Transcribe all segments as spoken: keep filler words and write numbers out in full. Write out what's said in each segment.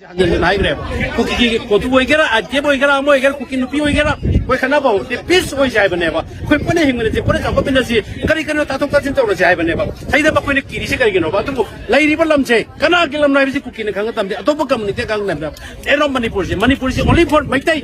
ꯍꯟꯖꯤꯟ ꯍꯟꯖꯤꯟ ꯍꯥꯏꯈ꯭ꯔꯦꯕ꯫ ꯀꯨꯀꯤꯒꯤ ꯀꯣꯇꯨ ꯑꯣꯏꯒꯦꯔꯥ, ꯑꯥꯏ ꯇꯤ ꯑꯦꯐ ꯑꯣꯏꯒꯦꯔꯥ, ꯑꯃ ꯑꯣꯏꯒꯦꯔꯥ, ꯀꯨꯀꯤ ꯅꯨꯄꯤ ꯑꯣꯏꯒꯦꯔꯥ, ꯑꯩꯈꯣꯏ ꯈꯠꯅꯕ ꯍꯧꯔꯗꯤ ꯄꯤꯁ ꯑꯣꯏꯁꯦ ꯍꯥꯏꯕꯅꯦꯕ꯫ ꯑꯩꯈꯣꯏ ꯄꯨꯟꯅ ꯍꯤꯡꯃꯤꯟꯅꯁꯤ, ꯄꯨꯟꯅ ꯆꯥꯎꯈꯠꯃꯤꯟꯅꯁꯤ, ꯀꯔꯤ ꯀꯔꯤꯅꯣ ꯇꯥꯊꯣꯛ ꯇꯥꯁꯤꯟ ꯇꯧꯔꯁꯦ ꯍꯥꯏꯕꯅꯦꯕ꯫ ꯁꯤꯗ ꯃꯈꯣꯏꯅ ꯀꯤꯔꯤꯁꯦ ꯀꯔꯤꯒꯤꯅꯣꯕ? ꯑꯗꯨꯕꯨ ꯂꯩꯔꯤꯕ ꯂꯝꯁꯦ ꯀꯅꯥꯒꯤ ꯂꯝꯅꯣ ꯍꯥꯏꯕꯁꯤ ꯀꯨꯀꯤꯅ ꯈꯪꯒꯗꯕꯅꯤ, ꯑꯇꯣꯞꯄ ꯀꯝꯃꯨꯅꯤꯇꯤ ꯈꯪꯒꯗꯕꯅꯤ꯫ ꯑꯦꯟ ꯑꯣꯐ ꯃꯅꯤꯄꯨꯔꯁꯦ, ꯃꯅꯤꯄꯨꯔꯁꯦ only for ꯃꯩꯇꯩ꯫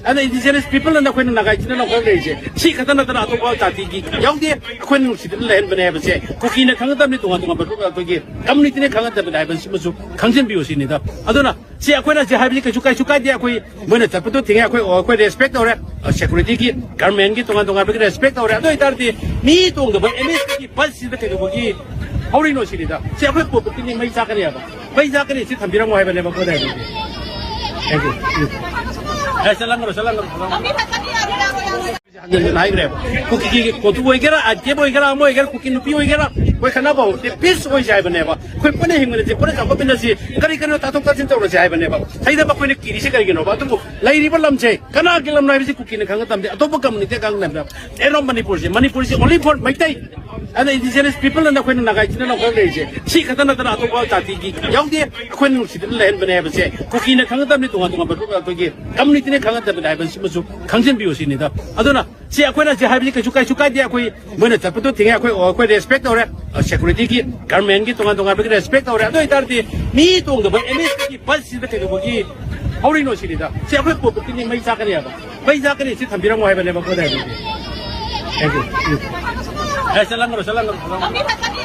ꯑꯗ indigenous people ꯑꯅ ꯑꯩꯈꯣꯏꯅ ꯅꯥꯒꯥ ꯏꯆꯤꯟ ꯏꯅꯥꯎ ꯈꯔ ꯂꯩꯔꯤꯁꯦ, ꯁꯤ ꯈꯛꯇ ꯅꯠꯇꯅ ꯑꯇꯣꯞꯄ ꯖꯥꯇꯤꯒꯤ ꯌꯥꯎꯗꯦ꯫ ꯑꯩꯈꯣꯏꯅ ꯅꯨꯡꯁꯤꯗꯅ ꯂꯩꯍꯟꯕꯅꯦ ꯍꯥꯏꯕꯁꯦ ꯀꯨꯀꯤꯅ ꯈꯪꯒꯗꯕꯅꯤ, ꯇꯣꯉꯥꯟ ꯇꯣꯉꯥꯟꯕ ꯒ꯭ꯔꯨꯞ ꯑꯩꯈꯣꯏꯒꯤ ꯀꯝꯃꯨꯅꯤꯇꯤꯅ ꯈꯪꯒꯗꯕꯅꯤ ꯍꯥꯏꯕꯁꯤꯃꯁꯨ ꯈꯪꯖꯤꯟꯕꯤꯌꯨ ꯁꯤꯅꯤꯗ꯫ ꯑꯗꯨꯅ ꯁꯤ ꯑꯩꯈꯣꯏꯅ ꯁꯤ ꯍꯥꯏꯕꯁꯤ ꯀꯩꯁꯨ, ꯀꯩꯁꯨ ꯀꯥꯏꯗꯦ꯫ ꯑꯩꯈꯣꯏ ꯃꯣꯏꯅ ꯆꯠꯄꯗꯣ ꯊꯤꯡꯉꯦ, ꯑꯩꯈꯣꯏ, ꯑꯩꯈꯣꯏ ꯔꯦꯁꯄꯦꯛ ꯇꯧꯔꯦ꯫ ꯁꯦꯀ꯭ꯌꯨꯔꯤꯇꯤꯒꯤ, ꯒꯔꯃꯦꯟꯒꯤ ꯇꯣꯉꯥꯟ ꯇꯣꯉꯥꯟꯕꯒꯤ ꯔꯦꯁꯄꯦꯛ ꯇꯧꯔꯦ꯫ ꯑꯗꯨ ꯑꯣꯏꯇꯥꯔꯗꯤ ꯃꯤ ꯇꯣꯡꯗꯕ ꯑꯦꯝ ꯑꯦꯁ ꯇꯤꯒꯤ ꯕꯁꯁꯤꯗ ꯀꯩꯗꯧꯕꯒꯤ ꯍꯧꯔꯤꯅꯣ ꯁꯤꯅꯤꯗ꯫ ꯁꯤ ꯑꯩꯈꯣꯏ ꯄꯣꯄꯨꯂꯦꯁꯟꯒꯤ ꯃꯩ ꯆꯥꯛꯀꯅꯤ ꯍꯥꯏꯕ, ꯃꯩ ꯆꯥꯛꯀꯅꯤ꯫ ꯁꯤ ꯊꯝꯕꯤꯔꯝꯃꯣ ꯍꯥꯏꯕꯅꯦꯕ ꯑꯩꯈꯣꯏꯅ ꯍꯥꯏꯕꯗꯤ꯫ Thank you. ꯑꯦ, ꯆꯠꯂꯝꯈ꯭ꯔꯣ, ꯆꯠꯂꯝꯈ꯭ꯔꯣ, ꯆꯠꯂꯝꯈ꯭ꯔꯣ꯫ ꯍꯟꯖꯤꯟ ꯍꯟꯖꯤꯟ ꯍꯥꯏꯈ꯭ꯔꯦꯕ꯫ ꯀꯨꯀꯤꯒꯤ ꯀꯣꯇꯨ ꯑꯣꯏꯒꯦꯔꯥ, ꯑꯥꯏ ꯇꯤ ꯑꯦꯐ ꯑꯣꯏꯒꯦꯔꯥ, ꯑꯃ ꯑꯣꯏꯒꯦꯔꯥ, ꯀꯨꯀꯤ ꯅꯨꯄꯤ ꯑꯣꯏꯒꯦꯔꯥ, ꯑꯩꯈꯣꯏ ꯈꯠꯅꯕ ꯍꯧꯔꯗꯤ ꯄꯤꯁ ꯑꯣꯏꯁꯦ ꯍꯥꯏꯕꯅꯦꯕ꯫ ꯑꯩꯈꯣꯏ ꯄꯨꯟꯅ ꯍꯤꯡꯃꯤꯟꯅꯁꯤ, ꯄꯨꯟꯅ ꯆꯥꯎꯈꯠꯃꯤꯟꯅꯁꯤ, ꯀꯔꯤ ꯀꯔꯤꯅꯣ ꯇꯥꯊꯣꯛ ꯇꯥꯁꯤꯟ ꯇꯧꯔꯁꯦ ꯍꯥꯏꯕꯅꯦꯕ꯫ ꯁꯤꯗ ꯃꯈꯣꯏꯅ ꯀꯤꯔꯤꯁꯦ ꯀꯔꯤꯒꯤꯅꯣꯕ? ꯑꯗꯨꯕꯨ ꯂꯩꯔꯤꯕ ꯂꯝꯁꯦ ꯀꯅꯥꯒꯤ ꯂꯝꯅꯣ ꯍꯥꯏꯕꯁꯤ ꯀꯨꯀꯤꯅ ꯈꯪꯒꯗꯕꯅꯤ, ꯑꯇꯣꯞꯄ ꯀꯝꯃꯨꯅꯤꯇꯤ ꯈꯪꯒꯗꯕꯅꯤ꯫ ꯑꯦꯟ ꯑꯣꯐ ꯃꯅꯤꯄꯨꯔꯁꯦ, ꯃꯅꯤꯄꯨꯔꯁꯦ only for ꯃꯩꯇꯩ꯫ ꯑꯗ indigenous people ꯑꯅ ꯑꯩꯈꯣꯏꯅ ꯅꯥꯒꯥ ꯏꯆꯤꯟ ꯏꯅꯥꯎ ꯈꯔ ꯂꯩꯔꯤꯁꯦ, ꯁꯤ ꯈꯛꯇ ꯅꯠꯇꯅ ꯑꯇꯣꯞꯄ ꯖꯥꯇꯤꯒꯤ ꯌꯥꯎꯗꯦ꯫ ꯑꯩꯈꯣꯏꯅ ꯅꯨꯡꯁꯤꯗꯅ ꯂꯩꯍꯟꯕꯅꯦ ꯍꯥꯏꯕꯁꯦ ꯀꯨꯀꯤꯅ ꯈꯪꯒꯗꯕꯅꯤ, ꯇꯣꯉꯥꯟ ꯇꯣꯉꯥꯟꯕ ꯒ꯭ꯔꯨꯞ ꯑꯩꯈꯣꯏꯒꯤ ꯀꯝꯃꯨꯅꯤꯇꯤꯅ ꯈꯪꯒꯗꯕꯅꯤ ꯍꯥꯏꯕꯁꯤꯃꯁꯨ ꯈꯪꯖꯤꯟꯕꯤꯌꯨ ꯁꯤꯅꯤꯗ꯫ ꯑꯗꯨꯅ ꯁꯤ ꯑꯩꯈꯣꯏꯅ ꯁꯤ ꯍꯥꯏꯕꯁꯤ ꯀꯩꯁꯨ, ꯀꯩꯁꯨ ꯀꯥꯏꯗꯦ꯫ ꯑꯩꯈꯣꯏ ꯃꯣꯏꯅ ꯆꯠꯄꯗꯣ ꯊꯤꯡꯉꯦ, ꯑꯩꯈꯣꯏ, ꯑꯩꯈꯣꯏ ꯔꯦꯁꯄꯦꯛ ꯇꯧꯔꯦ꯫ ꯁꯦꯀ꯭ꯌꯨꯔꯤꯇꯤꯒꯤ, ꯒꯔꯃꯦꯟꯒꯤ ꯇꯣꯉꯥꯟ ꯇꯣꯉꯥꯟꯕꯒꯤ ꯔꯦꯁꯄꯦꯛ ꯇꯧꯔꯦ꯫ ꯑꯗꯨ ꯑꯣꯏꯇꯥꯔꯗꯤ ꯃꯤ ꯇꯣꯡꯗꯕ ꯑꯦꯝ ꯑꯦꯁ ꯇꯤꯒꯤ ꯕꯁꯁꯤꯗ ꯀꯩꯗꯧꯕꯒꯤ ꯍꯧꯔꯤꯅꯣ ꯁꯤꯅꯤꯗ꯫ ꯁꯤ ꯑꯩꯈꯣꯏ ꯄꯣꯄꯨꯂꯦꯁꯟꯒꯤ ꯃꯩ ꯆꯥꯛꯀꯅꯤ ꯍꯥꯏꯕ, ꯃꯩ ꯆꯥꯛꯀꯅꯤ꯫ ꯁꯤ ꯊꯝꯕꯤꯔꯝꯃꯣ ꯍꯥꯏꯕꯅꯦꯕ ꯑꯩꯈꯣꯏꯅ ꯍꯥꯏꯕꯗꯤ꯫ Thank you. ꯑꯦ, ꯆꯠꯂꯝꯈ꯭ꯔꯣ, ꯆꯠꯂꯝꯈ꯭ꯔꯣ, ꯆꯠꯂꯝꯈ꯭ꯔꯣ꯫